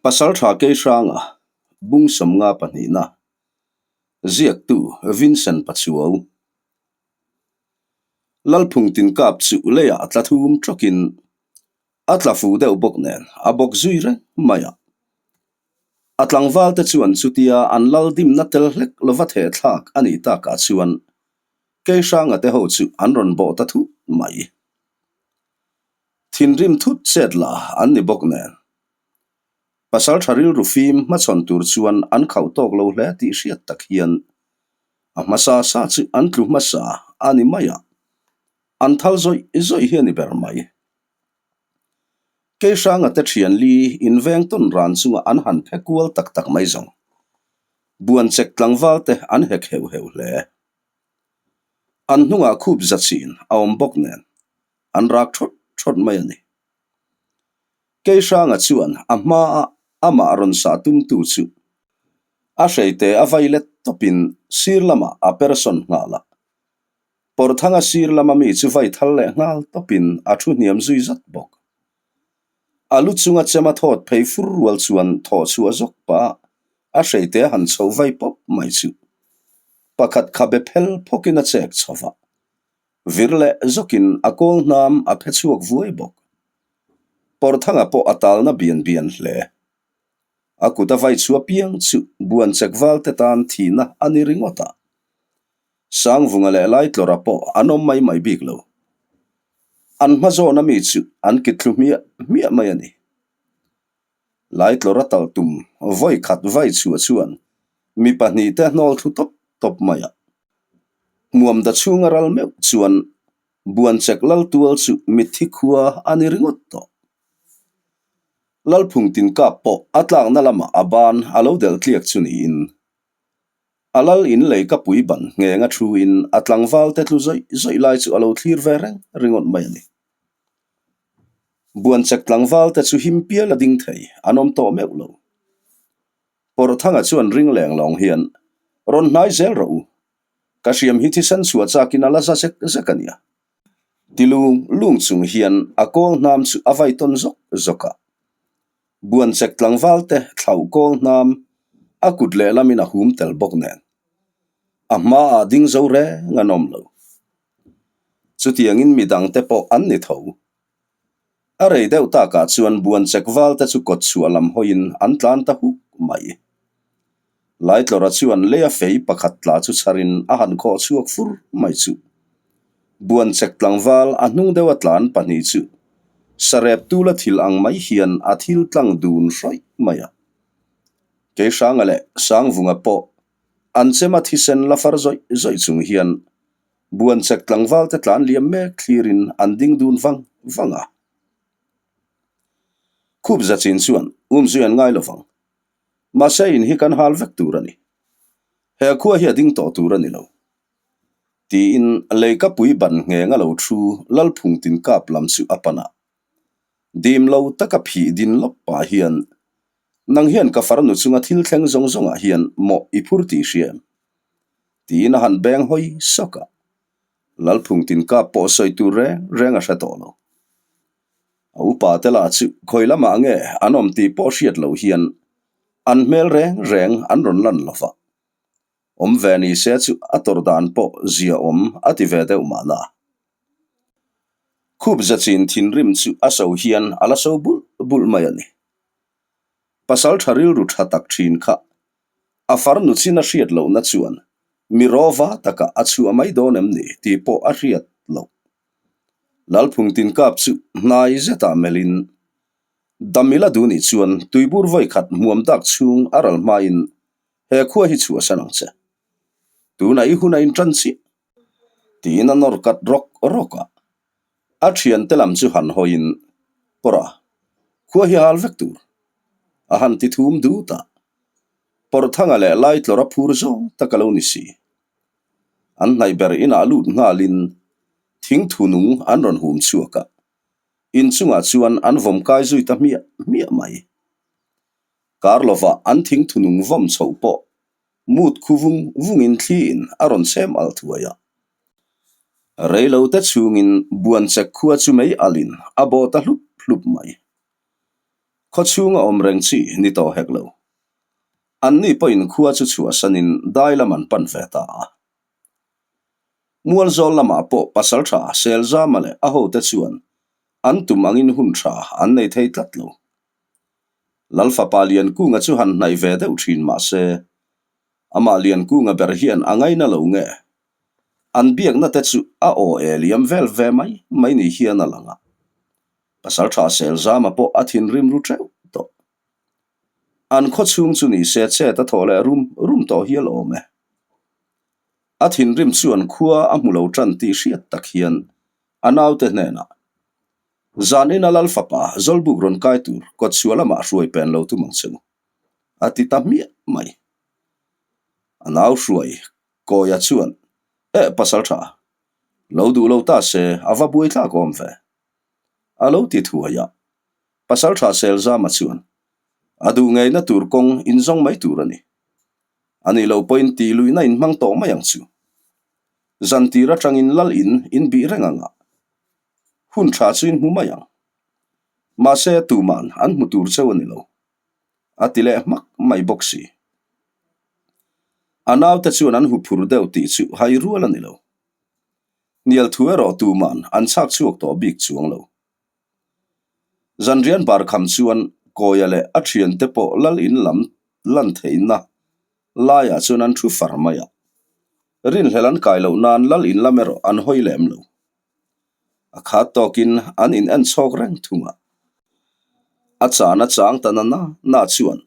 Pasaltha Keihranga, Bung 50 pahnihna, Ziaktu Vincent Pachuau. Lalphung tinkap chu leiah tla thum tawkin a tla fu deuh bawk nen a bawk zui reng mai a. A tlangval te chuan chutia an lal dimna tel hlek lova theh thlak a nih takah chuan Keihranga te ho chu an rawn bawh ta thut mai. Thinrim thut chet la an ni bawk nen. Pasal tha rilru fim hmachhawn tur chuan an khauh tawk lo hle tih hriat tak hian a hmasa sa chu an tlu hmasa a ni mai a, an thal zawih zawih hi a ni ber mai. Keihranga te thian li inveng tawn ran chunga an han phe kual tak tak mai zawng. Buanchek tlangval te an hek heuh heuh hle. An hnungah khup za chin a awm bawk nen an rak thawt thawt mai a ni. Keihranga chuan a hmaa amah rawn sah tumtu chu a hreite a vai let tawpin sir lamah a persawn nghal a. Pawrthanga sir lama mi chu vai thal leh nghal tawpin a thu hniam zui zat bawk. A lu chunga chema thawt phei fur rual chuan thawh chhuah zawk pah a hreite a han chho vai pawp mai chu pakhat khabe phel phawkin a chek chho va. Vir leh zawkin a kawl hnam a phe chhuak vuai bawk. Pawrthanga pawh a talna bian bian hle. A kut a vai chhuah piang chu buanchek valte tan thihna a ni ringawt a. Sangvunga leh Laitlawra pawh an awm mai mai bik lo. An hma zawna mi chu an kit thlu hmiah hmiah mai a ni. Laitlawra tal tum vawi khat vai chhuah chuan mi pahnihte hnawl thlu tawp tawp mai a. Hmuamda chhunga ral meuh chuan Buanchek Laltual chu mitthi khua a ni ringawt tawh. Lalphung tinkap pawh a tlakna lamah a ban a lo delh tliak chu niin A lal in lei ka pui ban ngheng a thu in a tlangval te tlu zawih zawih lai chu a lo thlir ve reng ringawt mai a ni. Buanchek tlangval te chu him pial a ding thei an awm tawh meuh lo. Pawrhthanga chuan ring leng lawng hian rawn hnai zel rawh u. Ka hriam hi thisen chhuah chakin a la za zek zek a nia. Ti lung lung chung hian a kawl hnam chu a vai tawn zawk zawk a. Buanchek tlangval te thlauh kawl hnam a kut lehlamin a hum tel bawk nen a hmaah ding zo reng an awm lo. Chutiangin midang te pawh an ni tho. A rei deuh takah chuan Buanchek val te chu kawt chhuah lam hawiin an tlan ta huk mai. Laitlawra chuan leia fei pakhat tla chu chharin a han khawh chhuak fur mai chu. Buanchek tlangval a hnung deuha tlan pahnih chu sarep tula thil ang mai hian a thil tlang dun hrawih mai a. Keihranga leh Sangvunga pawh an chema thisen la far zawih zawih chung hian Buanchek tlangval te tlan liam mek thlirin an ding dun vang vang a. Khup zachin chuan umzui an ngai lovang. Mahse in hi kan hal vek tur a ni. He khua hi a ding tawh tur a ni lo. Tiin leikapui ban ngheng a lo thu Lalphung tinkap lam chu a pan a. Dim lo taka phih din lawp pah hian, Nang hian ka farnu chunga thil thleng zawng zawngah hian mawh i phur tih hria em? Tiin a han beng hawi sawk a. Lalphung tinkap pawh sawi tur reng reng a hre tawh lo. A upa te lah chu khawi lamah nge an awm tih pawh hriat loh hian an hmel reng reng an rawn lan lo va. Awm ve ni se chu a tawrh dan pawh zia awm a ti ve deuh mahna. Khup zachin thinrim chu a so hian a la so bulh bulh mai a ni. Pasal tha rilru tha tak thin kha a farnu chin a hriat lohna chuan mi rawva takah a chhuah mai dawn em ni tih pawh a hriat loh. Lalphung tinkap chu hnai zetah melhin Damila duh nih chuan tuibur vawi khat hmuam dak chhung a ral hmain he khua hi chhuahsan ang che. Tunah i hun a intan chiah tiin a nawr kat rawk rawk a. A thiante lam chu han hawiin Pawrha, khua hi hal vek tur a han ti thum dut a. Pawrhthanga leh Laitlawra phur zawng tak a lo ni si. An hnaih ber inah lut nghalin thingthu nung an rawn hum chhuak a, inchungah chuan an vawm kai zui ta hmiah hmiah mai. Kar lovah an thingthu nung vawm chhoh pawh mut khu vung vungin thliin a rawn chhem al thuai a. Reilote chhungin Buanchek khua chu mei alin a bawh ta hlup hlup mai. Khaw chhunga awm reng chi ni tawh hek lo. Anni pawhin khua chu chhuahsanin dai lam an pan ve ta a. Mualzawl lamah pawh pasaltha Selzama leh a hote chuan an tum angin hun tha an nei thei tlat lo. Lalfapa Liankunga chu han hnaih ve deuh thin mah se, amah Liankunga ber hian a ngaina lo nge? An biakna te chu a aw e liam vel ve mai mai ni hian a lang a. Pasaltha Selzama pawh a thinrim ru teuh tawh. An khaw chhung chu ni se chet a thawh leh rum rum tawh hial awm e. A thinrim chuan khua a hmu lo tan tih hriat tak hian a naute hnenah, Zan ina lal fapa Zawlbuk rawn kai tur kawtchhuah lamah hruai pen lo tum ang che u, a ti ta hmiah mai. A nau hruai Kawia chuan, Eh pasal tha, lo duh lo ta se a va buai thlak awm ve, a lo ti thuai a. Pasal tha Selzama chuan, A duh ngeina tur kawng inzawng mai tur a ni. A nih loh pawhin tih luihna in hmang tawh mai ang chu. Zan tir atangin lal in in bih reng ang a, hun tha chu in hmu mai ang. Mahse tuman an hmu tur cheu a ni lo. A ti leh hmak mai bawk si. A naute chuan an huphur deuh tih chu hai rual a ni lo. Hnial thu erawh tuman an chhak chhuak tawh bik chuang lo. Zanrian bar kham chuan Kawia leh a thiante pawh lal in lam lan theihna laiah chuan an thu far mai a. Rinhlelh an kai loh nan lal in lam erawh an hawi lem lo. A khat tawkin an in en chhawk reng thung a. A chan a chang ta na na na chuan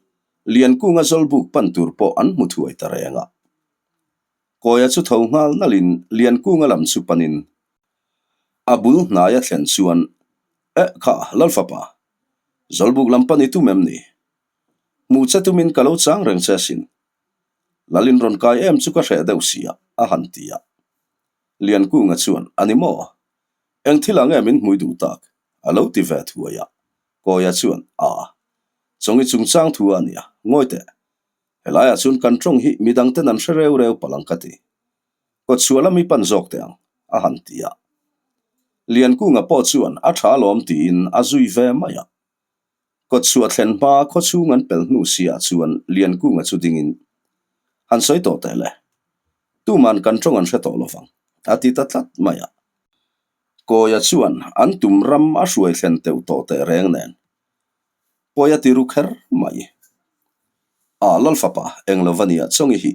Liankunga Zawlbuk pan tur pawh an hmu thuai ta reng a. Kawia chu tho nghal nalhin Liankunga lam chu panin A bul hnai a thlen chuan, Eh kha, Lalfapa, Zawlbuk lam pan i tum em ni? Hmuh che tumin ka lo chang reng che asin. Lalin rawn kai em chu ka hreh deuh si a, a han ti a. Liankunga chuan, A ni maw? Eng thil ang em in hmui duh tak? A lo ti ve thuai a. Kawia chuan, A, chawngi chungchang thu a nia, ngawi teh. Helaiah chuan kan tawng hi midangten an hre reu reu palh ang ka ti. Kawtchhuah lam i pan zawk teh ang, a han ti a. Liankunga pawh chuan a tha alawm tiin a zui ve mai a. Kawtchhuah thlen hma khawchhung an pel hnu siah chuan Liankunga chu dingin, Han sawi tawh teh le, tuman kan tawng an hre tawh lovang, a ti ta tlat mai a. Kawia chuan an tum ram a hruai thlen teuh tawh teh reng nen, pawi a ti ru kher mai. A, Lalfapa, eng lo va nia chawngi hi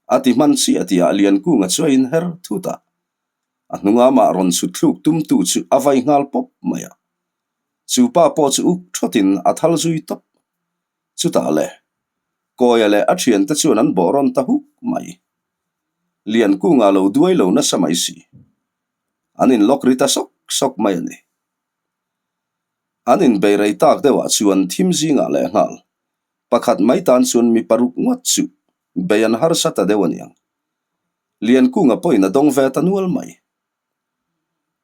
A ti hman chiah tihah Liankunga chu a inher thut a, a hnung amah rawn chhut thluk tumtu chu a vai nghal pawp mai a. Chu pa pawh chu uk thawtin a thal zui tawp. Chutah le, Kawia leh a thiante chuan an bawh rawn ta huk mai. Liankunga lo duai lo nasa mai si. An inlawk ri ta sawk sawk mai a ni. An inbei rei tak deuhah chuan thim zingah lehnghal Pakhat mai tan chuan mi paruk ngawt chu bei an harsa ta deuh a niang. Liankunga pawhin a dawng ve ta nual mai.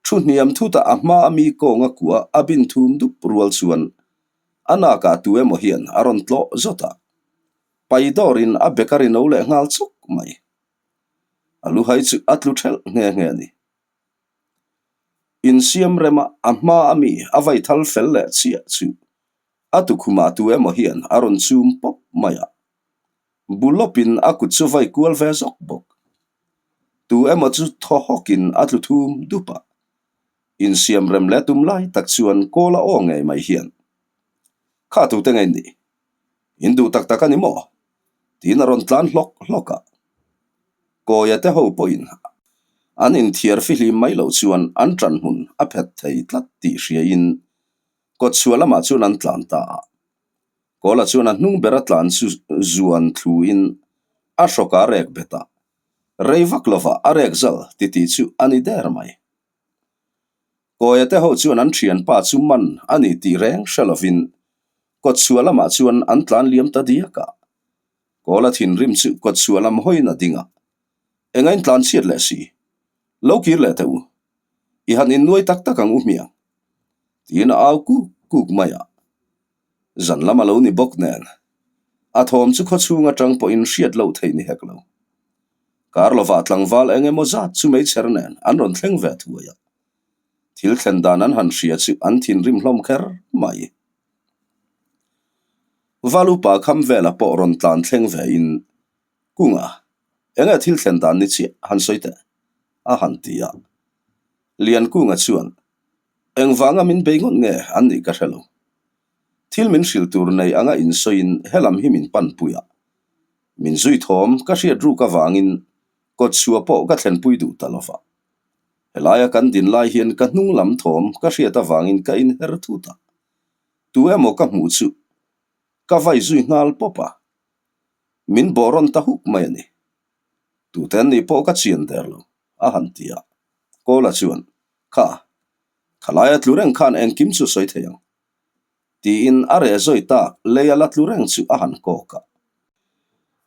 Thu hniam thutah a hma a mi kawnga kua a bin thum dup rual chuan a nakah tu emaw hian a rawn tlawh zawt a, pai dawrin a bek a ri no leh nghal chuk mai. A luhai chu a tlu thelh nghe nghe a ni. Insiam rema a hma a mi a vai thal fel leh chiah chu A tukhumah tu emaw hian a rawn chum pawp mai a, bu lawpin a kut chu vai kual ve zawk bawk. Tu emaw chu thaw hawkin a tlu thum dup a, insiam rem leh tum lai tak chuan kawl a aw ngei mai hian, Kha tute ngei ni, in duh tak tak a ni maw? tiin a rawn tlan hlawk hlawk a. Kawia te ho pawhin an inthiar fihlim mai loh chuan an ṭanhmun a phet thei tlat tih hriain Kawtchhuah lamah chuan an tlan ta a. Kawla chuan a hnung bera tlan chu zuan thluin a hrawk a rek bet a, rei vak lovah a rek zal titih chu a ni der mai. Kawia te ho chuan an thianpa chu man a ni tih reng hre lovin kawtchhuah lamah chuan an tlan liam ta diak a. Kawla thinrim chu kawtchhuah lam hawiin a ding a, Engain tlan chhiat leh si, lo kir leh teh u. I han innuai tak tak ang u hmiang. Tiin a au kuk kuk mai a. Zan lam a lo ni bawk nen, a thawm chu khawchhung atang pawhin hriat loh theih ni hek lo. Kar lovah tlangval eng emaw zat chu meichher nen an rawn thleng ve thuai a. Thil thlen dan an han hria chu an thinrim hlawm kher mai. Valupa kham vela pawh rawn tlan thleng ve in, Kunga, enge thil thlen dan ni chiah han sawi teh? a han ti a. Liankunga chuan, Engvanga min bei ngawt nge an nih ka hre lo. Thil min hrilh tur nei anga insawiin helam hi min panpui a. Min zui thawm ka hriat ruk avangin kawtchhuah pawh ka thlenpui duh ta lova. Helaia kan din lai hian ka hnung lam thawm ka hriat avangin ka inher thut a. Tu emaw ka hmuh chu ka vai zui nghal pawp a. Min bawh rawn ta huk mai a ni. Tute an nih pawh ka chian der lo, a han ti a. Kawla chuan, Kha, khalaia tlu reng khan engkim chu sawi thei ang. Tiin a reh zawi tak lei a la tlu reng chu a han kawk a.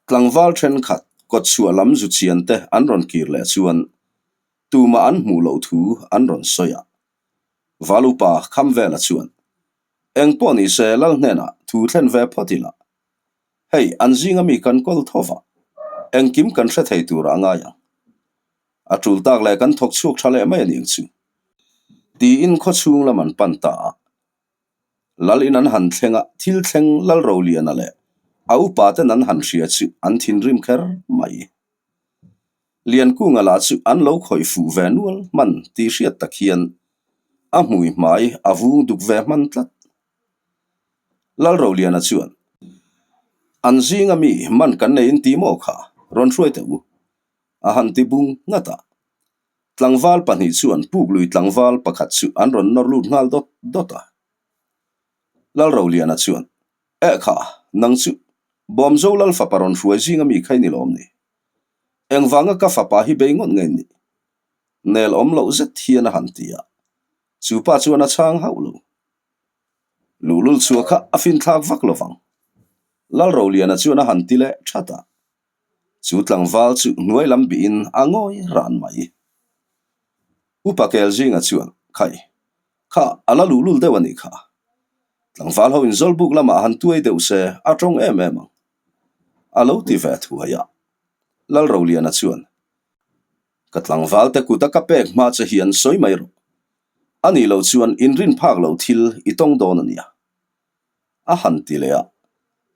Tlangval thenkhat kawtchhuah lam zu chian te an rawn kir leh chuan tumah an hmuh loh thu an rawn sawi a. Valupa Khamvela chuan, Eng pawh ni se Lal hnenah thu thlen ve phawt ila. Hei, an zinga mi kan kawl tho va, engkim kan hre thei turah a ngai ang. A tul tak leh kan thawk chhuak tha leh mai a ni ang chu. Tiin khawchhung lam an pan ta a. Lal in an han thleng a, thil thleng Lal Roliana leh a upa ten an han hria chu an thinrim kher mai. Liankunga lah chu an lo khawih fuh ve nual hman tih hriat tak hian a hmui hmai a vung duk ve hman tlat. Lal Roliana chuan, An zinga mi man kan nei in ti maw kha, rawn hruai teh u. A han ti bung nghat a. Tlangval pahnih chuan puklui tlangval pakhat chu an rawn nawr lut nghal dawt dawt a. Lalroliana chuan, Eh kha, nang chu Bawmzo Lal fapa rawn hruai zinga mi kha i ni lawm ni? Engvanga ka fapa hi bei ngawt nge ni? Nel awm loh zet hian a han ti a. Chu pa chuan a chhang hauh lo. Luhlul chhuah kha a finthlak vak lo vang. Lalroliana chuan a han ti leh that a. Chu tlangval chu hnuai lam bihin a ngawi ran mai. Upa kel zinga chuan, Khai, kha a la luhlul deuh a nih kha. Tlangval ho in Zawlbuk lamah han tuai deuh se a tawng em em ang. A lo ti ve thuai a. Lalroliana chuan, Ka tlangval te kut a ka pek hma che hian sawi mai rawh. A nih loh chuan inrin phak loh thil i tawng dawn a nia. A han ti leh a,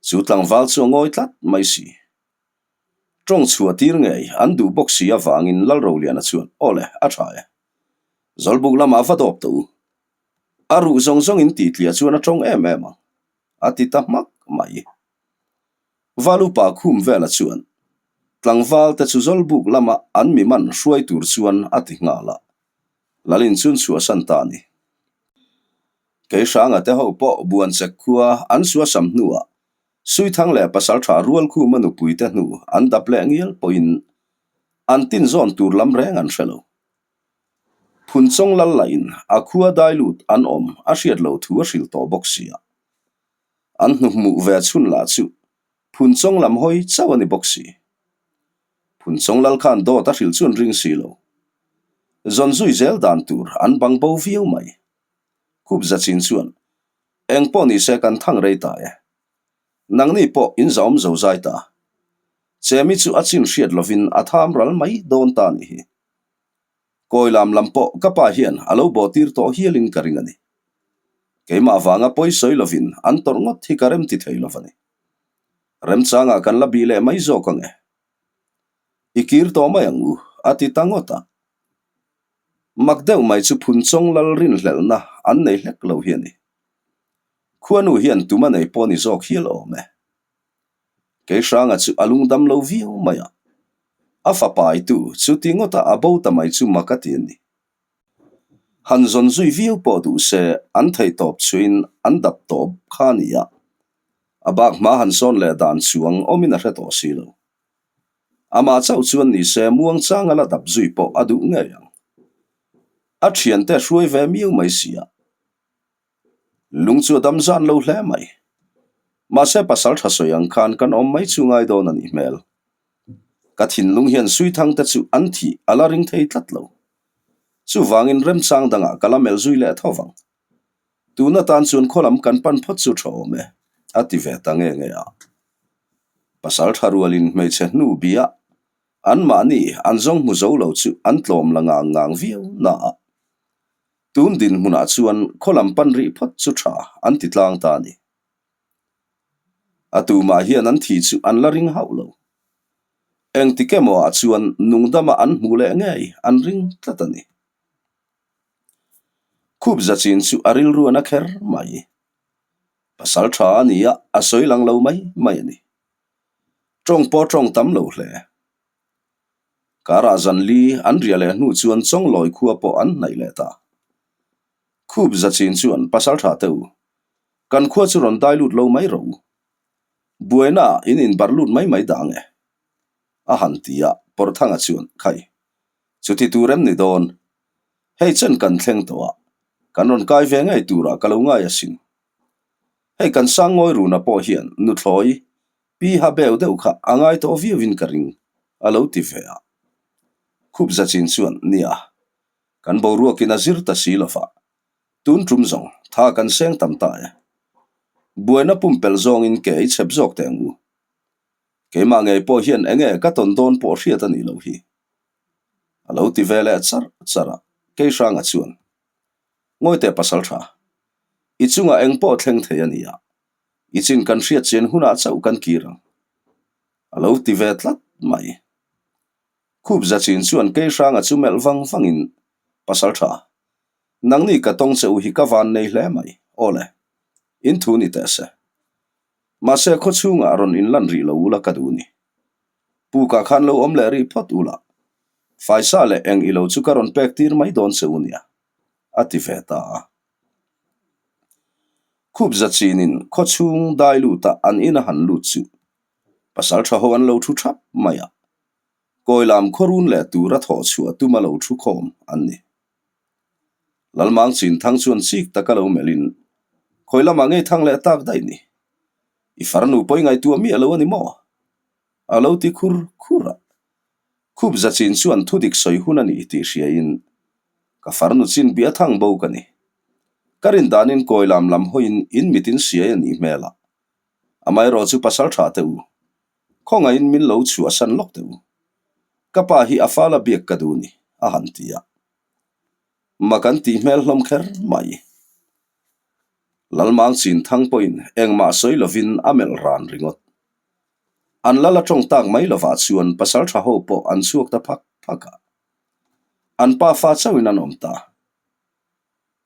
chu tlangval chu a ngawi tlat mai si. Tawng chhuah tir ngei an duh bawk si avangin Lalroliana chuan, Aw le, a tha e. Zawlbuk lamah va dawp tawh u. A ruh zawng zawngin tih tliah chuan a tawng em em ang, a ti ta hmak mai. Valupa khum vela chuan tlangval te chu Zawlbuk lama an mi man hruai tur chuan a ti nghal a, Lalin chun chhuahsan ta a ni. Kei hranga te ho pawh Buanchek khua an suasam hnuah Suithang leh Pasaltha Rualkhuma nupui te hnu an dap leh ngial pawhin an tin zawn tur lam reng an hre lo. Phunchawng lal lahin a khua dai lut an awm a hriat loh thu a hrilh tawh bawk sia. An hnuhmuh ve chhun lah chu Phunchawng lam hawi chauh a ni bawk si. Phunchawng lal khan dawt a hrilh chu an ring si lo. Zawn zui zel dan tur an bang bo viau mai. Khup zachin chuan, Eng pawh ni se kan thang rei ta e. Nangni pawh in zahawm zo zai ta. Chemi chu a chin hriat lovin a tham ral mai dawn ta nih hi. Kawilam lam pawh ka pa hian a lo bawh tir tawh hialin ka ring a ni. Keimah vanga pawi sawi lovin an tawrh ngawt hi ka rem ti thei lo a ni. Remchangah kan la bih leh mai zawk ang e. I kir tawh mai ang u, a ti ta ngawt a. Mak deuh mai chu Phunchawng lal rinhlelhna an nei hlek lo hi a ni. Khuanu hian tum a nei pawh ni zawk hial awm e. Keihranga chu a lungdam lo viau mai a, a fapaitu chuti ngawta a bo ta mai chu mak a ti a ni. Han zawn zui viau pawh duh se an theih tawp chuin an dap tawp kha a ni a, a bak hma han sawn leh dan chuang awmin a hre tawh si lo. Amah chauh chuan ni se muangchang a la dap zui pawh a duh ngei ang. A thiante hruai ve miau mai si a. Lung chu a dam zan lo hle mai. Mahse pasal tha sawi ang khan kan awm mai chu ngai dawn a nih hmel. Ka thinlung hian Suithang te chu an thih a la ring thei tlat lo. Chuvangin remchang dangah ka la melh zui leh tho vang. Tun atan chuan khaw lam kan pan phawt chu tha awm e, a ti ve ta nge nge a. Pasal tha rualin hmeichhe hnu bia anmahni an zawng hmu zo lo chu an tlawm la ngang ngang viau na a. Tun dinhmunah chuan khaw lam pan rih phawt chu tha an ti tlang ta a ni. A tumah hian an thi chu an la ring hauh lo. Engtik emaw ah chuan nungdama an hmuh leh ngei an ring tlat a ni. Khup zachin chu a rilru a na kher mai. Pasal tha a ni a, a sawi lang lo mai mai a ni. Tawng pawh tawng tam lo hle. Karah zan li an riah leh hnu chuan Chawnglawi khua pawh an hnaih leh ta. Khup zachin chuan pasal tha te u, kan khua chu rawn dai lut lo mai rawh u. Buaina ah in inbarh lut mai mai dah ang e. A han ti a, Pawrhthanga chuan, Khai, chuti tur em ni dawn? Hei chen kan thleng tawh a, kan rawn kai ve ngei turah ka lo ngai asin. Hei kan Sangawi runa pawh hian nuthlawi pi ha beu deuh kha a ngai tawh viauin ka ring, a lo ti ve a. Khup zachin chuan, Nia, kan boruakin a zir ta si lova, tun tum zawng tha kan seng tam ta e. Buaina pumpelh zawngin ke i chhep zawk teh ang u. Keimah ngei pawh hian enge ka tawn dawn pawh hriat a nih loh hi. A lo ti ve leh char char a, Keihranga chuan, Ngawi teh pasal tha, i chungah eng pawh thleng thei a nia, i chin kan hriat chian hunah chauh kan kir ang. A lo ti ve tlat mai. Khup zachin chuan Keihranga chu melh vang vangin, Pasal tha, nangni ka tawng che u hi ka van nei hle mai, aw le, in thu ni teh se. Mahse khaw chhungah rawn inlan rih lo ula ka duh ni. Pukah khan lo awm leh rih phawt ula, faisa leh eng ilo chu ka rawn pek tir mai dawn che u nia, a ti ve ta a. Khup zachinin khaw chhung dai luta an ina han lut chu pasal tha ho an lo thu thap mai a, kawilam khawrun leh tura thawh chhuah tuma lo thu khawm an ni. Lalmang Chinthang chuan chik taka lo melhin, Khawi lamah ngei thang leh tak daih ni? I farnu pawi ngaihtuah miah lo a ni maw? A lo ti khur khur a. Khup zachin chuan thudik sawi hun a ni tih hriain, Ka farnu chin bia thang bo ka ni. Ka rin danin kawi lam lam hawiin in mit in siai a nih hmel a. Amaherawh chu pasal tha teh u. Khawngaihin min lo chhuahsan lawk teh u. Ka pa hi a fala biak ka duh ni, a han ti a. Ma kan tih hmel hlawm kher mai. Lalmang Chinthang pawhin engmah sawi lovin a melh ran ringawt. An lal a tawng tak mai lovah chuan pasal tha ho pawh an chhuak ta phak phak a. An pa fa chauhin an awm ta.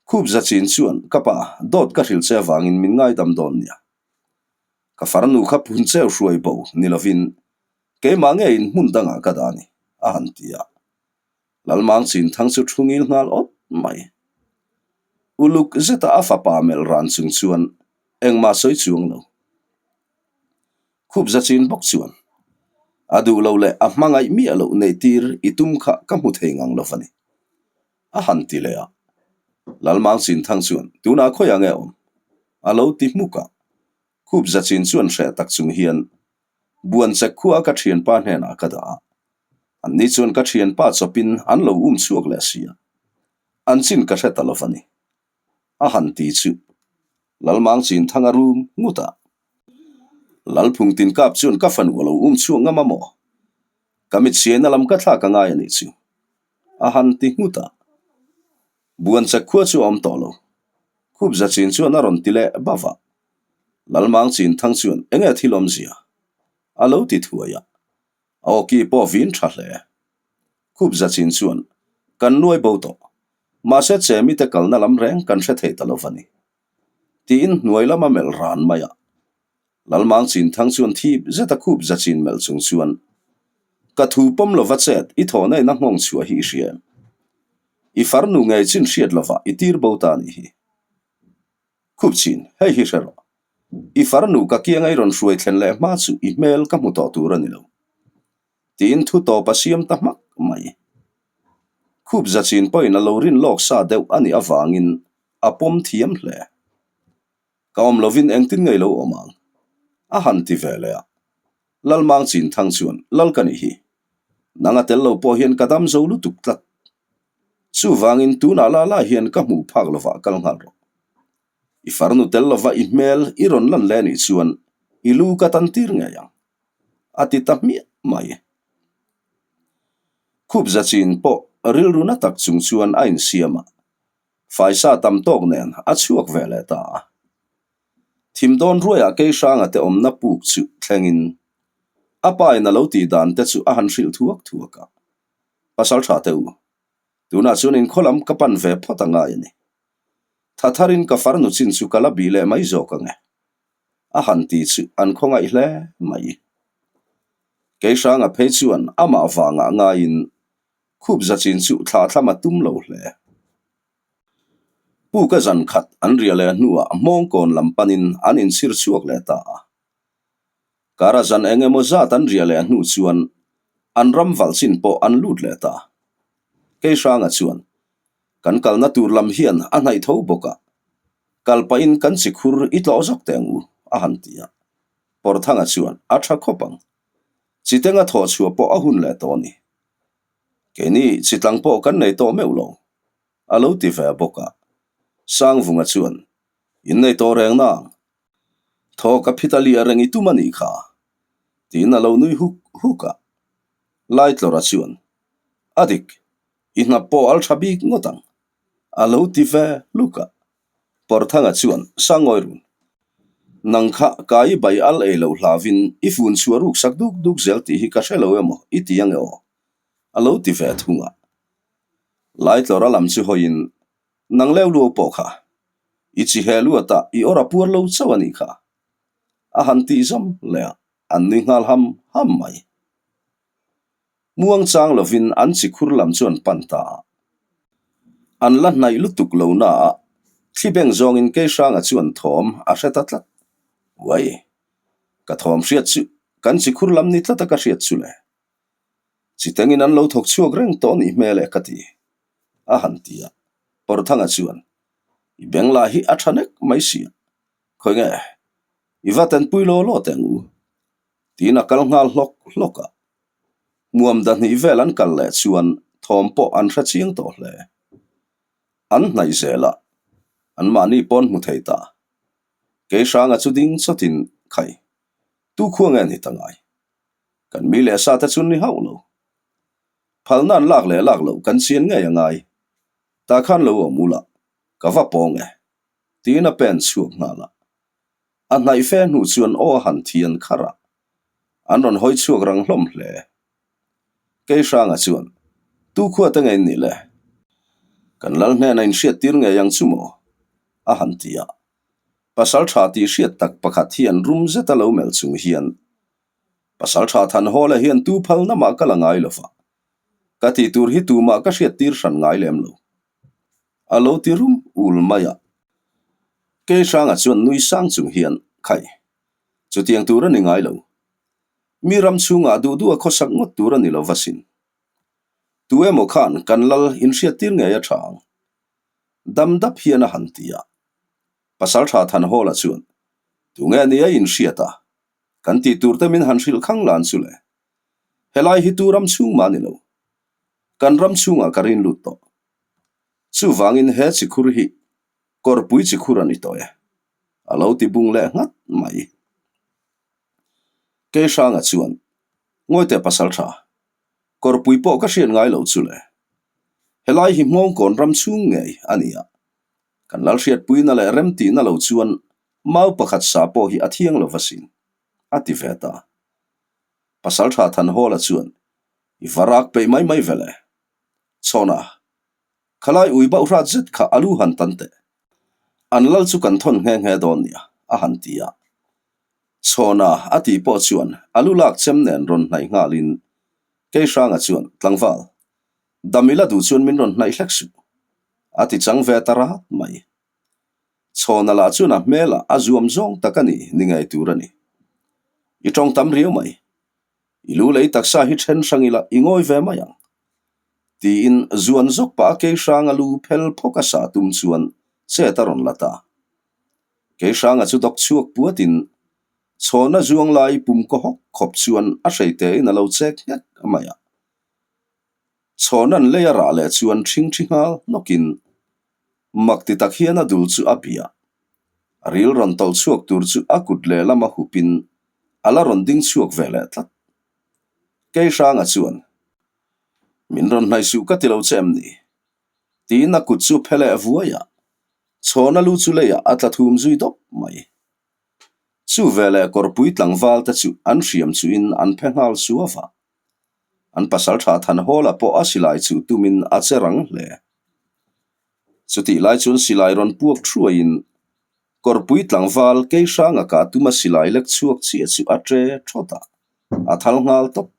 Khup Zachin chuan, Ka pa, dawt ka hrilh che avangin min ngaidam dawn nia. Ka farnu kha phun cheu hruai bo ni lovin keimah ngeiin hmun dangah ka dah a ni, a han ti a. Lalmang Chinthang chu thu ngil nghal awt mai. Uluk zeta a fapa melh ran chung chuan engmah sawi chuang lo. Khup zachin bawk chuan a duh lo leh a hmangaih miah loh neih tir i tum kha ka hmu thei ngang lo va ni. A han ti leh a. Lalmang Chinthang chuan tunah khawiah nge awm? A lo ti hmuk a. Khup zachin chuan hreh tak chung hian Buan chek khua ka thianpa hnenah ka dah a. Anni chuan ka thianpa chawpin an lo um chhuak leh si a, an chin ka hre ta lo va ni. A han ti chu Lalmang Chinthanga rum ngut a. Lalphung Tinkap chuan ka fanu a lo um chhuak ngam a maw? Ka mit siaina lam ka thlak a ngai a nih chu. A han ti ngut a. Buan chek khua chu a awm tawh lo. Khup Zachin chuan a rawn ti leh bauh a. Lalmang Chinthang chuan eng nge thil awmzia? A lo ti thuai a. A awki pawh vin tha hle. Khup Zachin chuan, Kan nuai bo tawh. Mahse chemite kalna lam reng kan hre thei ta lo va ni. Tiin hnuai lama melh ran mai a. Lalmang Chinthang chuan thip zeta Khup Zachin melh chung chuan, Ka thu pawm lova chet i thawhna in a nghawng chhuah hi i hria em? I farnu ngei chin hriat lova i tir bo ta a nih hi. Khup chin, hei hi hre rawh. I farnu ka kianga i rawn hruai thlen leh hma chu i hmel ka hmu tawh tur a ni lo. Tiin thu tawp a siam ta hmak mai. Khup za chin pawhin a lo rin lawk sa deuh a nih avangin a pawm thiam hle. Ka awm lovin engtin ngei lo awm ang? A han ti ve leh a. Lalmang chin thang chuan, Lal ka nih hi. Nang a tel lo pawh hian ka dam zo lutuk tlat. Chuvangin tunah la la hian ka hmuh phak lovah kal nghal rawh. I farnu tel lova i hmel i rawn lan leh nih chuan i lu ka tan tir ngei ang, a ti ta hmiah mai. Khup zachin pawh rilru na tak chung chuan a insiam a, faisa tam tawk nen a chhuak ve leh ta a. Thim dawn ruaiah Keihranga te awmna puk chu thlengin a pa in a lo tih dan te chu a han hrilh thuak thuak a. Pasal tha te u, tunah chuan inkhaw lam ka pan ve phawt a ngai a ni. Tha tharin ka farnu chin chu ka la bih leh mai zawk ang e. A han ti chu an khawngaih hle mai. Keihranga phei chuan amah vangah ngaiin khup za chin chu thlah thlam a tum lo hle. Puka zan khat an riah leh hnuah hmawngkawn lam panin an inchhir chhuak leh ta a. Kara zan eng emaw zat an riah leh hnu chuan an ram valh chin pawh an lut leh ta. Keihranga chuan kan kalna tur lam hian a hnaih tho bawk a, kal pahin kan chi khur i tlawh zawk teh ang u, a han ti a. Pawrthanga chuan a tha khawp ang. Chitenga thawh chhuah pawh a hun leh tawh a ni. Keini chitlang pawh kan nei tawh meuh lo, a lo ti ve bawk a. Sangvunga chuan, In nei tawh reng nang. Thaw ka phit a liah reng i tum a nih kha, tiin a lo nui huk huk a. Laitlawra chuan, A dik, i hnap pawh al tha bik ngawt ang, a lo ti ve hluk a. Pawrthanga chuan, Sangawi run, nang kha ka i bai al ei loh hlauhin i fun chhuah ruk sak duk duk zel tih hi ka hre lo emaw i ti ange aw? a lo ti ve thung a. Laitlawra lam chu hawiin, Nang leu luau pawh kha, i chi he luatah i awr a puar lo chauh a nih kha, a han tih zawm leh a, an nui nghal ham ham mai. Muang chang lovin an chi khur lam chu an pan ta a. An la hnaih lutuk lo na a, thli beng zawngin Keihranga chu an thawm a hre ta tlat. Uai, ka thawm hriat chu kan chi khur lam ni tlata ka hriat chu le. Chitengin an lo thawk chhuak reng tawh nih hmel e ka ti, a han ti a. Pawrthanga chuan, I beng lah hi a tha nek mai si a, khawi nge i va tanpui law law teh ang u, tiin a kal nghal hlawk hlawk a. Hmuam dahnih vel an kal leh chuan thawm pawh an hre chiang tawh hle. An hnaih zel a, anmahni pawn hmu thei ta. Keihranga chu ding chawtin, Khai, tu khua nge ni ta ngai? Kan mi leh sa te chu ni hauh lo. Phalna an lak leh lak loh kan chian ngei a ngai. Tah khan lo awm ula, ka va pawng e, tiin a pen chhuak nghal a. A hnaih fe hnu chuan aw a han thian kharh a, an rawn hawi chhuak rang hlawm hle. Keihranga chuan, Tu khua te ngei nih le? Kan lal hnena inhriattir ngei ang chu maw? a han ti a. Pasal tha tih hriat tak pakhat hian rum zeta lo melh chung hian, Pasal tha Thanhawla hian tu phalna mah ka la ngai lo va, ka tih tur hi tumah ka hriattir hran ngai lem lo. A lo ti rum ul mai a. Keihranga chuan nui sang chung hian, Khai, chutiang tur a ni ngai lo. Mi ram chhungah duh duh a khawsak ngawt tur a ni lo va sin. Tu emaw khan kan lal inhriattir ngei a tha ang. Dam dap hian a han ti a. Pasaltha Thanhawla chuan, Tunge ni a inhriat a? Kan tih tur te min han hrilh khang lan chu le. Helai hi tu ram chhung mah a ni lo. Kan ram chhungah ka rin lut tawh. Chuvangin he chikhur hi kawrpui chikhur a ni tawh e, a lo ti bung leh nghat mai. Keihranga chuan, Ngawite pasal tha, kawrpui pawh ka hriat ngai lo chu le. Helai hi hmawngkawn ram chhung ngei a ni a, kan lalhriatpuina leh remtihna lo chuan mau pakhat sa pawh hi a thiang lo va sin, a ti ve ta. Pasal tha Thanhawla chuan, I va rak peih mai mai ve le. Chhawna, khalai ui bauh hrat zet kha a lu han tan teh. An lal chu kan thawn nghe nghe dawn nia, a han ti a. Chhawna a tih pawh chuan a lu lak chem nen rawn hnaih nghalin Keihranga chuan, Tlangval, dam ila duh chuan min rawn hnaih hlek suh, a ti chang ve ta rat mai. Chhawna lah chuan a hmelah a zuam zawng tak a ni ni ngei tur a ni. I tawng tam riau mai. I lu lei taksa hi then hrang ila i ngawi ve mai ang. Tiin zuan zawk pah a kei hranga lu phel phawk a sah tum chuan chet a rawn la ta. Kei hranga chu dawk chhuak puatin chhawna zuang lai pum kaw hawk khawp chuan a hrei tein a lo chek nghek mai a. Chhawna'n lei a rah leh chuan ṭhingṭhi nghal hnawkin Mak ti tak hian a dul chu a bia. A ril rawn tawlh chhuak tur chu a kut lehlam a hupin a la rawn ding chhuak ve leh tlat. Keihranga chuan, Min rawn hnaih suh ka ti lo che em ni? Tiin a kut chu phe leh vuai a, chhawna lu chu leiah a tla thum zui dawp mai. Chu veleh kawrpui tlangval te chu an hriam chuhin an phe nghal suau a. An pasaltha Thanhawla pawh a silai chu tumin a che rang hle. Chutih lai chuan silai rawn puak thuaiin kawrpui tlangval Keihranga kah tuma silai lek chhuak chiah chu a tre thawt a, a thal nghal tawp.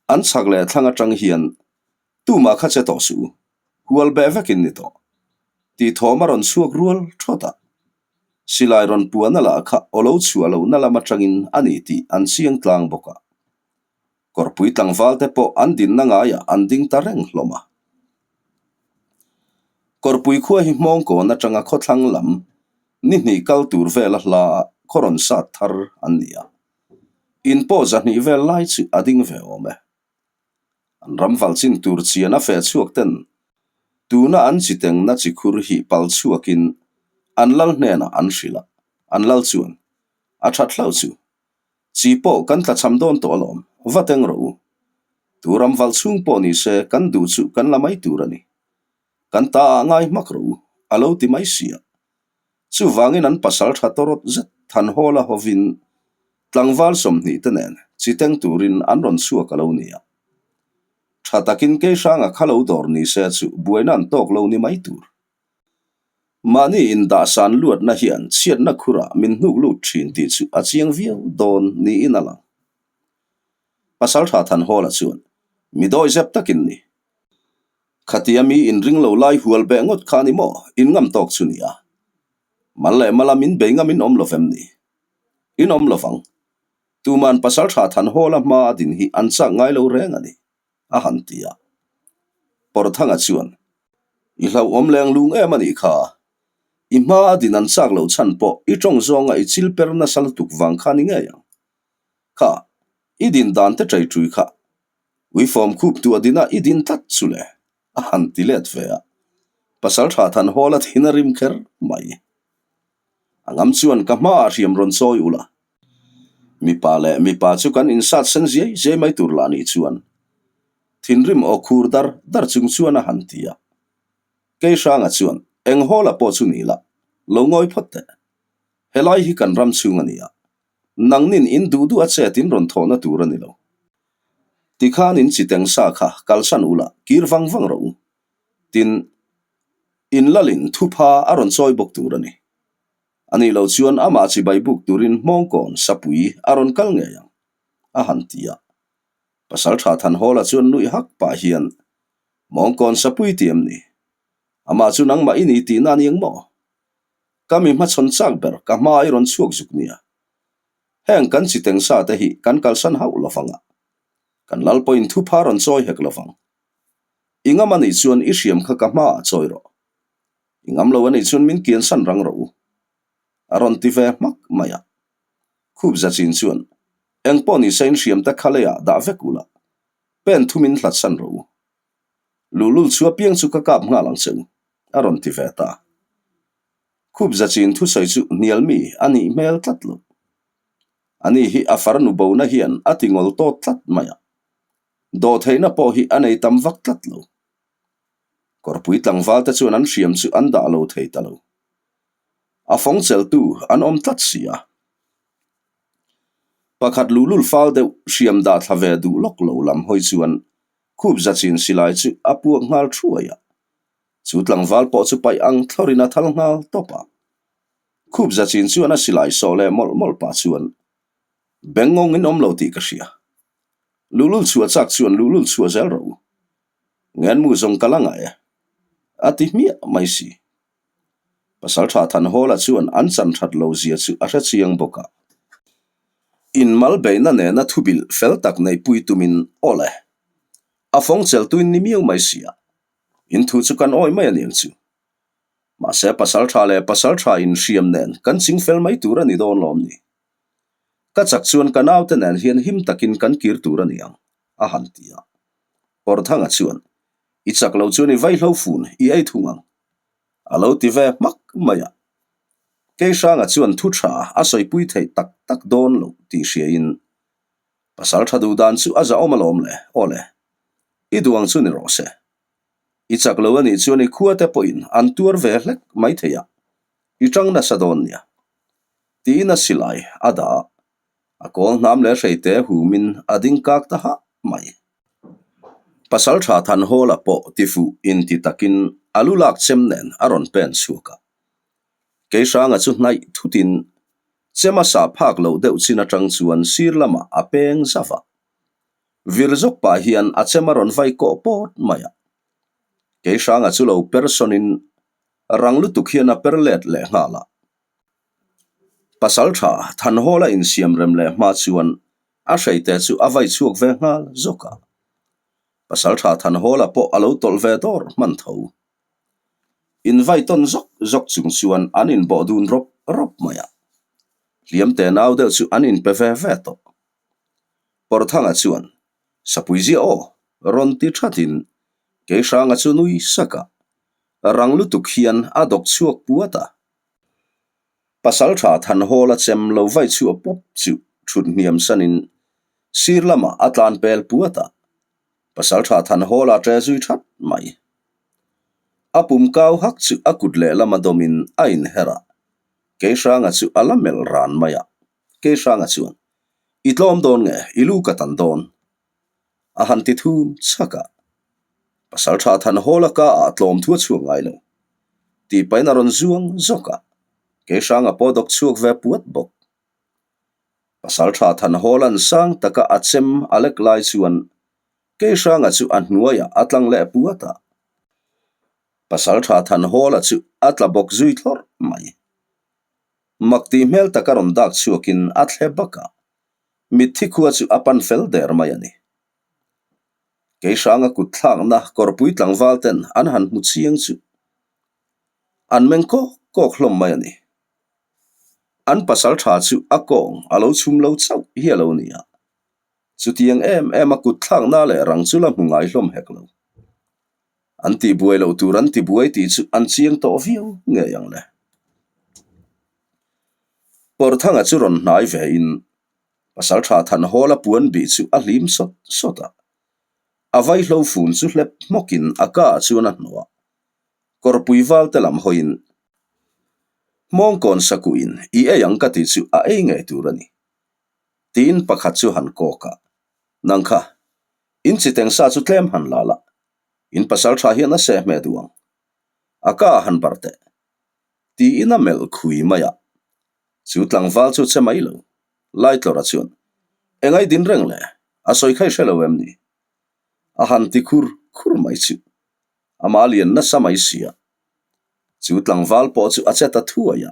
An chhak leh thlang atang hian tumah kha che tawh suh u, hual beh vekin ni tawh. Tih thawm a rawn chhuak rual thawt a. Silai rawn puana lah kha aw lo chhuah lohna lam atangin a ni tih an chiang tlang bawk a. Kawrpui tlangval te pawh an dinna ngaiah an ding ta reng hlawm a. Kawrpui khua hi hmawngkawn atanga khawthlang lam ni hnih kal tur vela hla ah khaw rawn sat thar an ni a. In pawh zahnih vel lai chu a ding ve awm e. An ram val chin tur chian a feh chhuak ten tuna an chi tengna chi khur hi pal chhuakin an lal hnenah an hrilh a, an lal chuan a that hlauh chu chi pawh kan tlachham dawn tawh alawm, va teng rawh u. Tu ram val chhung pawh ni se kan duh chu kan la mai tur a ni. Kan ta ah ngai hmak rawh u, a lo ti mai si a. Chuvangin an pasal tha tawrawt zet Thanhawla hovin tlangval 20 te nen chi teng turin an rawn chhuak a lo ni a. Tha takin Keihranga kha lo dawr ni se chu buaina an tawk lo ni mai tur. Mahni indahsan luatna hian chhiatna khurah min hnuk lut thin tih chu a chiang viau dawn niin a lang. Pasal tha Thanhawla chuan mi dawi zep takin ni. Khatia mi inring lo lai hual beh ngawt kha ni maw? In ngam tawk chu nia. Mal leh mala min bei ngam in awm lo vem ni? In awm lo vang. Tuman pasal tha than hawl a hma a din hi an chak ngai lo reng a ni, a han ti a. Pawrthanga chuan, I hlauhawm leng lung em a nih kha. I hma a din an chak loh chhan pawh i tawng zawnga i chil per nasa lutuk vang kha ni ngei ang. Kha, i din dan te ṭei ṭui kha Uifawm khup tu a din a, i din tlat chu le, a han ti let ve a. Pasal tha than hawl a thin a rim kher mai. A ngam chuan ka hmaah hriam rawn chawi ula. Mipa leh mipa chu kan insat sen ziai ziai mai tur lah nih chuan thinrim aw khur dar dar chung chuan a han ti a. Keihranga chuan eng hawla pawh chu ni la, lo ngawi phawt teh. Helai hi kan ram chhung a ni a, Nangnin in duh duh a chet in rawn thawhna tur a ni lo. Tikhan in chi teng sa kha kalsan ula kir vang vang rawh u. Tin, in lalin thupha a rawn chawi bawk tur a ni. A nih loh chuan amah chibai buk turin hmawngkawn sapui a rawn kal ngei ang, a han ti a. Pasaltha Thanhawla chuan nuih hak pah hian, Hmawngkawn sapui ti em ni? Amah chu nangmah i ni tihna a ni ang maw? Ka mi hmachhawn chak ber ka hma i rawn chhuak zuk nia. Heng kan chi teng sa te hi kan kalsan hauh lo vang a, kan lal pawhin thupha rawn chawi hek lo vang. I ngam a nih chuan i hriam kha ka hmaah chawi rawh. I ngam lo a nih chuan min kiansan rang rawh u. A rawn ti ve hmak mai a. Khup zachin chuan, Eng pawh ni se in hriam te kha leiah dah vek ula, pen thum in hlatsan rawh u. Luhlul chu apiang chu ka kap nghal ang che u, a rawn ti ve ta. Khup zachin thusawi chu hnial mi a nih hmel tlat lo. Ani hi a farnu bona hian a ti ngawl tawt tlat mai a, dawhtheihna pawh hi a nei tam vak tlat lo. Kawrpui tlangval te chuan an hriam chu an dah lo thei ta lo. A fawng cheltu an awm tlat si a. Pakhat luhlul fal deuh hriam dah thla ve duh lawk lo lam hawi chuan Khup zachin silai chu a puak nghal thuai a. Chu tlangval pawh chu paih ang thlawrin a thal nghal tawp a. Khup zachin chuan a silai sawh leh mawlh mawlh pah chuan, Bengngawng in awm lo tih ka hria. Luhlul chhuah chak chuan luhlul chhuah zel rawh u. Ngenmu zawng ka la ngah e. A ti hmiah mai si. Pasaltha Thanhawla chuan an chan that lo zia chu a hre chiang bawk a. Inmal beihna nena thubilh fel tak neihpui tumin aw le. A fawng cheltuin ni miau mai si a, in thu chu kan awi mai a niang chu. Mahse pasaltha leh pasaltha inhriam nen kan ching fel mai tur a ni dawn lawm ni. Ka chak chuan ka naute nen hian him takin kan kir tur a ni ang, a han ti a. Pawrthanga chuan, I chak lo chuan i vaihlo fun i ei thung ang. A lo ti ve hmak mai a. Keihranga chuan thu tha a sawipui theih tak tak dawn loh tih hriain pasal tha duh dan chu a zahawm alawm le, aw le. I duh ang chu ni rawh se. I chak lo a nih chuan i khua te pawhin an tuar ve hlek mai thei a, i tang nasa dawn nia. Tiin a silai a dah a, a kawl hnam leh hreite humin a ding kak ta hah mai. Pasaltha Thanhawla pawh tifuh inti takin a lu lak chem nen a rawn pen chhuak a. Keihranga chu hnaih thutin chem a sah phak loh deuh chin atang chuan sir lamah a peng zauh a. Vir zawk pah hian a chem a rawn vai kawh pawt mai a. Keihranga chu lo per sawnin rang lutuk hian a per let leh nghal a. Pasaltha Thanhawla insiam rem leh hma chuan a hreite chu a vai chhuak ve nghal zawk a. Pasaltha Thanhawla pawh a lo tawlh ve dawr hman tho. Invai tawn zawk zawk chung chuan an inbawh dun rawp rawp mai a. Hliam te nau deuh chu an inpe ve ve tawh. Pawrthanga chuan, Sapui ziah aw, rawn ti thatin Keihranga chu nui sak a, rang lutuk hian a dawk chhuak puat a. Pasaltha Thanhawla chem lo vai chhuah pawp chu thut hniam sanin sir lamah a tlan pel puat a, Pasaltha Thanhawla ṭe zui that mai. A pum kau hak chu a kut lehlam a dawmin a inher a, Keihranga chu a la melh ran mai a, Keihranga chuan, I tlawm dawn nge, i lu ka tan dawn? A han ti thum chhak a. Pasaltha Thanhawla ka ah tlawm thu a chhuak ngai lo. Tih pahin a rawn zuang zawk a, Keihranga pawh dawk chhuak ve puat bawk. Pasaltha Thanhawla'n sang taka a chem a lek lai chuan Keihranga chu a hnuaiah a tlang leh puat a. Pasaltha Thanhawla chu a tla bawk zui thlawrh mai. Mak tih hmel taka rawn dak chhuakin a thle bak a, mitthi khua chu a pan fel der mai a ni. Keihranga kut thlakna kawrpui tlangval ten an han hmu chiang chu an meng kawk kawk hlawm mai a ni. An pasal tha chu a kawng a lo chhum lo chauh hi a lo ni a, chutiang em em a kut thlakna leh rang chu la hmu ngai hlawm hek lo. An tihbuai loh tur an tibuai tih chu an chiang tawh viau ngei ang le. Pawrthanga chu rawn hnai ve in Pasaltha Thanhawla puan bih chu a hlim sawt sawt a. A vaihlo fun chu hlep hmawkin a ka ah chuan a hnawh a. Kawrpui val te lam hawiin Hmawngkawn sakuhin i ei ang ka tih chu a ei ngei tur a ni. Tiin pakhat chu han kawk a. Nang kha, in chiteng sa chu tlem han la la. In pasal tha hian a seh hmeh duh ang. A ka a han bar teh. Tiin a melh khui mai a. Chu tlangval chu che mai lo. Laitlawrha chuan, Engai din reng le? A sawi kha i hre lo em ni? A han ti khur khur mai chu. Amah lian nasa mai si a. Chu tlangval pawh chu a che ta thuai a.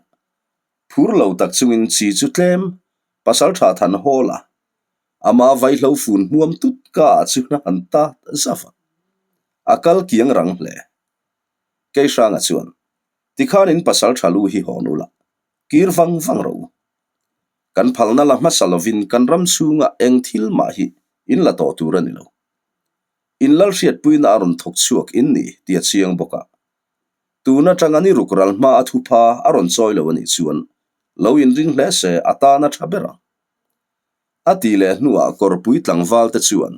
Phur lo tak chungin chi chu tlem pasal tha than hawl a. Ama vaihlo fun hmuam tut ka ah chu a han tat zauh a, a kal kiang rang hle. Keihranga chuan, Tikhan in pasal tha lu hi hawn ula, kir vang vang rawh u. Kan phalna la hmasa lovin kan ram chhunga eng thil mah hi in la tawh tur a ni lo. In lal hriatpuina a rawn thawk chhuak in ni tih a chiang bawk a. Tun atanga ni ruk ral hma a thupha a rawn chawi lo a nih chuan lo inring hle se a tan a tha ber ang. A tih leh hnuah kawrpui tlangval te chuan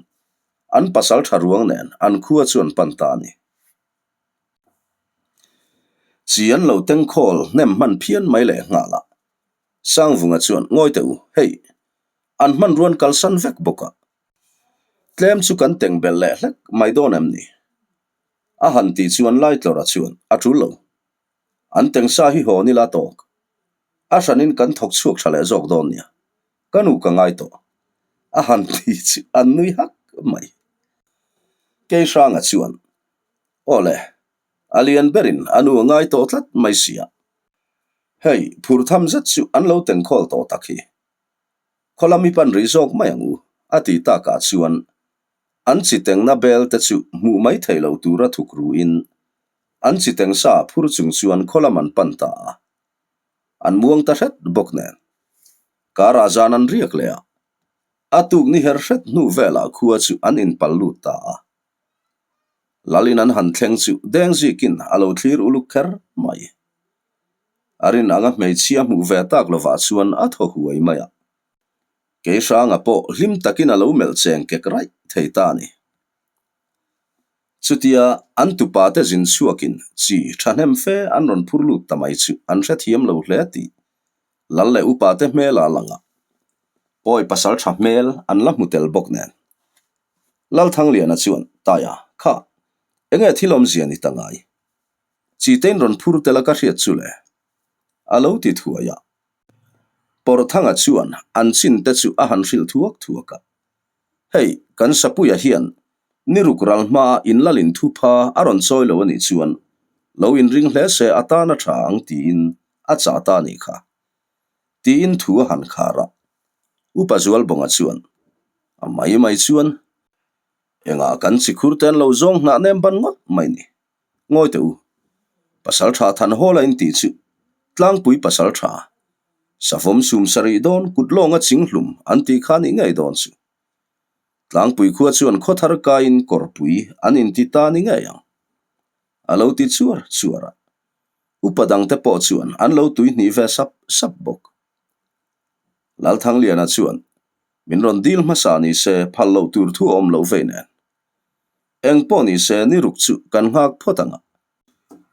an pasal tha ruang nen an khua chu an pan ta a ni. Chi an lo tengkhawl hnem hman phian mai leh nghal a, Sangvunga chuan ngawi teh u, hei, an hmanruan kalsan vek bawk a, tlem chu kan teng belh leh hlek mai dawn em ni? A han tih chuan Laitlawrha chuan a tul lo. An tengsa hi hawn ila tawk. A hranin kan thawk chhuak tha leh zawk dawn nia. Ka nu ka ngai tawh. A han ti chu an nui hak mai. Keihranga chuan, Aw le, a lian berin a nu a ngai tawh tlat mai sia. Hei, phur tham zet chu an lo tengkhawl tawh tak hi. Khawlam i pan rih zawk mai ang u, a ti takah chuan an chi tengna bel te chu hmuh mai thei lo tura thuk ruin an chi teng sa phur chung chuan khawlam an pan ta a. An muang ta hret bawk nen. Karah zan an riak leh a, a tuk ni her hret hnu velah khua chu an inpal lut ta a. Lalin an han thleng chu Dengzikin a lo thlir uluk kher mai. A rin anga hmeichhia hmuh ve tak lovah chuan a thaw huai mai a. Keihranga pawh hlim takin a lo melh cheng kek raih thei ta a ni. Chutia an tupa te zin chhuakin chi thahnem fe an rawn phur lut ta mai chu an hrethiam lo hle tih. Lal leh upa te hmel a lang a, pawi pasal tha hmel an la hmu tel bawk nen. Lalthangliana chuan, Taia, kha, enge thil awmzia ni ta ngai? Chitein rawn phur tel a ka hriat chu le? A lo ti thuai a. Pawrhthanga chuan an chin te chu a han hrilh thuak thuak a. Hei, kan Sapuia hian ni ruk ral hmaa inlalin thupha a rawn chawi lo a nih chuan lo inring hle se a tan a tha ang tiin a chah ta a nih kha. Tiin thu a han khar a. Upa Zualbawnga chuan, A mai mai chuan engah kan chikhur te an lo zawng hnah nem ban ngawt mai ni. Ngawi teh u, pasal tha than hawl a intih chu tlangpui pasal tha, savawm sum sarih dawn kut lawnga chinghlum an tih kha nih ngei dawn chu. Tlangpui khua chuan khawthar kaiin kawrpui an inti ta ni ngei ang. A lo ti chuar chuar a, upa dangte pawh chuan an lo tuihnih ve sap sap bawk. Lalthangliana chuan min rawn dil hmasa ni se phal loh tur thu awm loh vei nen. Eng pawh ni se ni ruk chu kan nghak phawt ang a,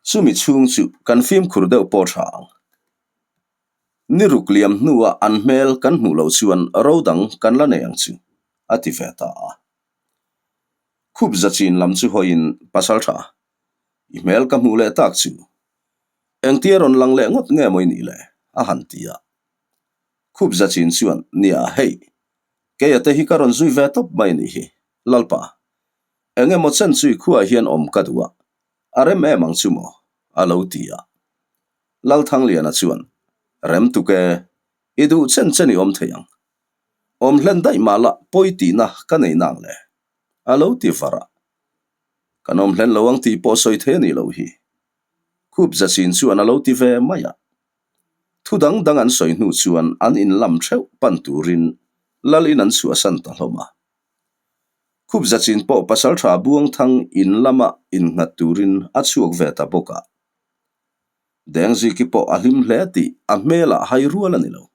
chumi chhung chu kan fimkhur deuh pawh tha ang. Ni ruk liam hnua an hmel kan hmuh loh chuan ro dang kan la nei ang chu, a ti ve ta a. Khup zachin lam chu hawiin pasal tha, i hmel ka hmuh leh tak chu engtia rawn lang leh ngawt nge maw i nih le? a han ti a. Khup zachin chuan, Nia, hei, keia te hi ka rawn zui ve tawp mai nih hi. Lalpa, eng emaw chen chu i khuaah hian awm ka duh a, a rem em ang chu maw? a lo ti a. Lalthangliana chuan, Rem tuk e, i duh chen chen i awm thei ang. Awm hlen daih mah lah pawi tihna ka nei nang le, a lo ti var a. Kan awm hlen lo ang tih pawh sawi thei a nih loh hi. Khup zachin chuan a lo ti ve mai a. Thu dang dang an sawi hnu chuan an inlam theuh pan turin Lal in an chhuahsan ta hlawm a. Khup zachin pawh pasaltha Buangthang in lama innghat turin a chhuak ve ta bawk a. Dengziki pawh a hlim hle tih a hmelah hai rual a ni lo.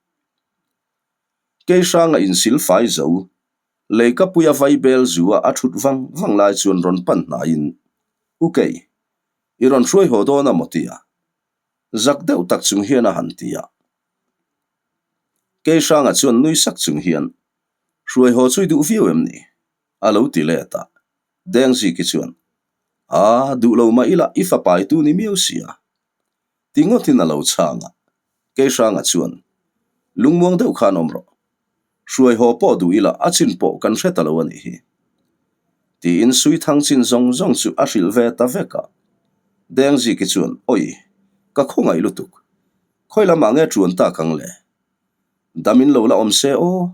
Keihranga insil fai zo, leikapuia vaibel zua a thut vang vang lai chuan rawn pan hnaiin, U Kei, i rawn hruai haw dawn a maw tia? Zak deuh tak chung hian a han ti a. Keihranga chuan nui sak chung hian, Hruai haw chu i duh viau em ni? A lo ti let a. Dengziki chuan, A, duh lo mah ila i fapa i tu ni miau sia. Ti ngawtin a lo chhang a. Keihranga chuan, Lungmuang deuh khan awm rawh. Hruai haw pawh duh ila a chin pawh kan hre ta lo a nih hi. Tiin Suithang chin zawng zawng chu a hrilh ve ta vek a. Dengziki chuan, Awi, ka khawngaih lutuk. Khawi lamah nge ṭuan tak ang le? Dam in lo la awm se aw,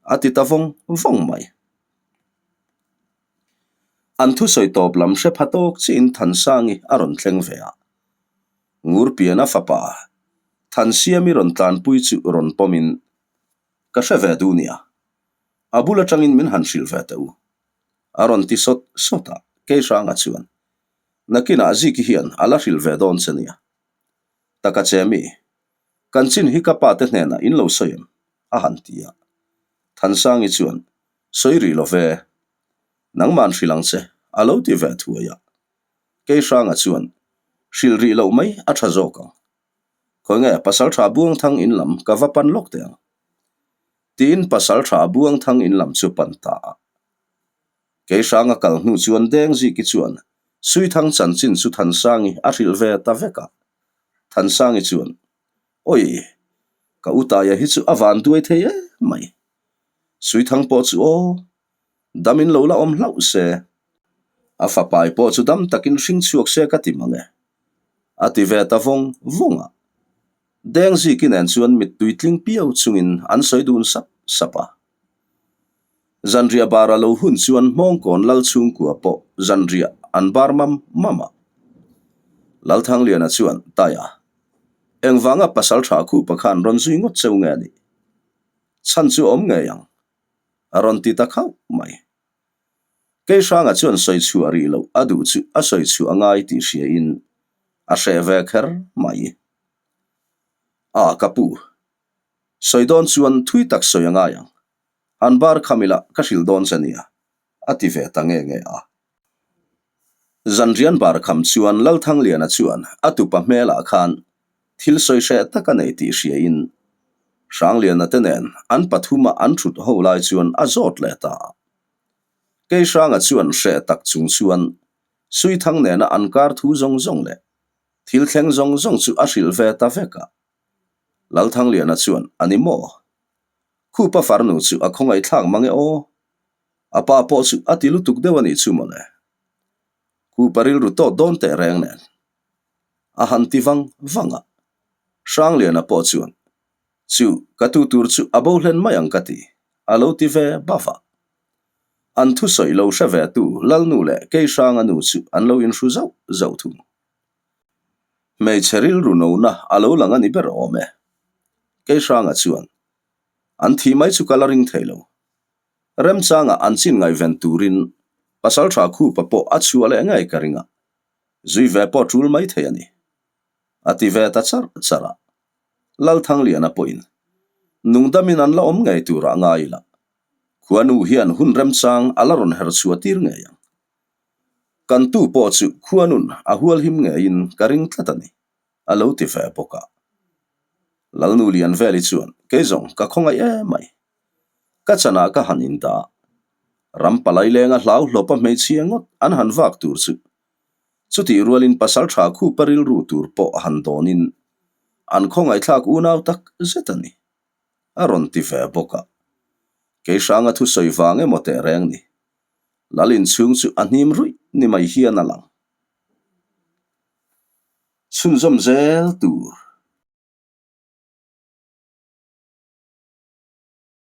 a ti ta vawng vawng mai. An thusawi tawp lam hre pha tawk chiin Thansangi a rawn thleng ve a. Ngurpiana fapa Thansiami rawn tlanpui chu rawn pawmin, Ka hre ve duh nia, a bul atangin min han hrilh ve teh u, a rawn ti sawt sawt a, Keihranga chuan, Nakinah Ziki hian a la hrilh ve dawn che nia. Taka che mi, Kan chin hi ka pa te hnenah in lo sawi em? a han ti a. Thansangi chuan, Sawi rih lo ve. Nangman hrilh ang che, a lo ti ve thuai a. Keihranga chuan, Hrilh rih loh mai a tha zawk ang. Khawi nge Pasaltha Buangthang in lam ka va pan lawk teh ang. Tiin Pasaltha Buangthang in lam chu pan ta a. Keihranga kal hnu chuan Dengziki chuan Suithang chanchin chu Thansangi a hrilh ve ta vek a. Thansangi chuan, Awi, ka utaia hi chu a van duai thei em mai. Suithang pawh chu aw, dam in lo la awm hlauh se. A fapai pawh chu dam takin hring chhuak se ka ti mang e. A ti ve ta vawng vawng a. Dengziki nen chuan mittui tling piau chungin an sawi dun sap sap a. Zanriah bar a lo hun chuan Hmawngkawn Lal chhungkua pawh zanriah an bar mam mam a. Lalthangliana chuan, Taia, engvanga pasal tha khupa khan rawn zui ngawt cheu nge nih? Chhan chu a awm ngei ang, a rawn ti ta khauh mai. Keihranga chuan sawi chhuah rih loh a duh chu a sawi chhuah a ngai tih hriain a hreh ve kher mai. A, ka pu, Sawi dawn chuan thui tak sawi a ngai ang. Han bar kham ila ka hrilh dawn che nia, a ti ve ta nge nge a. Zanrian bar kham chuan Lalthangliana chuan a tupa hmelah khan thil sawi hreh tak a nei tih hriain. Hrangliana te nen an pathuma an thut ho lai chuan a zawt leh ta a. Keihranga chuan hreh tak chung chuan Suithang nena an kar thu zawng zawng leh thil thleng zawng zawng chu a hrilh ve ta vek a. Lalthangliana chuan, A ni maw? Khupa farnu chu a khawngaihthlak mang e aw. A pa pawh chu a ti lutuk deuh a nih chu mawle. Khupa rilru tawt dawn teh reng nen. A han ti vang vang a. Hrangliana pawh chuan, Chu, ka tu tur chu a bo hlen mai ang ka ti, a lo ti ve bava. An thusawi lo hre ve tu Lalnu leh Keihranga nu chu an lo inhru zauh zauh thung. Hmeichhe rilru nona a lo lang a ni ber awm e. Keihranga chuan, An thih mai chu ka la ring thei lo. Remchanga an chin ngaihven turin Pasalṭha Khupa pawh a chhuah leh ngei ka ring a, zui ve pawh ṭul mai thei a ni. A ti ve ta charh charh a. Lalthangliana pawhin, Nungdamin an la awm ngei turah ngai ila, khuanu hian hun remchang a la rawn her chhuah tir ngei ang. Kan tu pawh chu khuanun a hualhim ngeiin ka ring tlat a ni, a lo ti ve bawk a. Lalnu Lianveli chuan, Kei zawng ka khawngaih em mai. Ka chanah ka han indah a, ram palai lenga hlau hlawpa hmeichhia ngawt an han vak tur chu Chutih rualin pasal tha khupa rilru tur pawh a han dawnin an khawngaihthlak unau tak zet a ni. A rawn ti ve bawk a. Kei hranga thusawi vang emaw teh reng ni. Lal inchhung chu a hnim ruih ni mai hian a lang. Chhunzawm zel tur.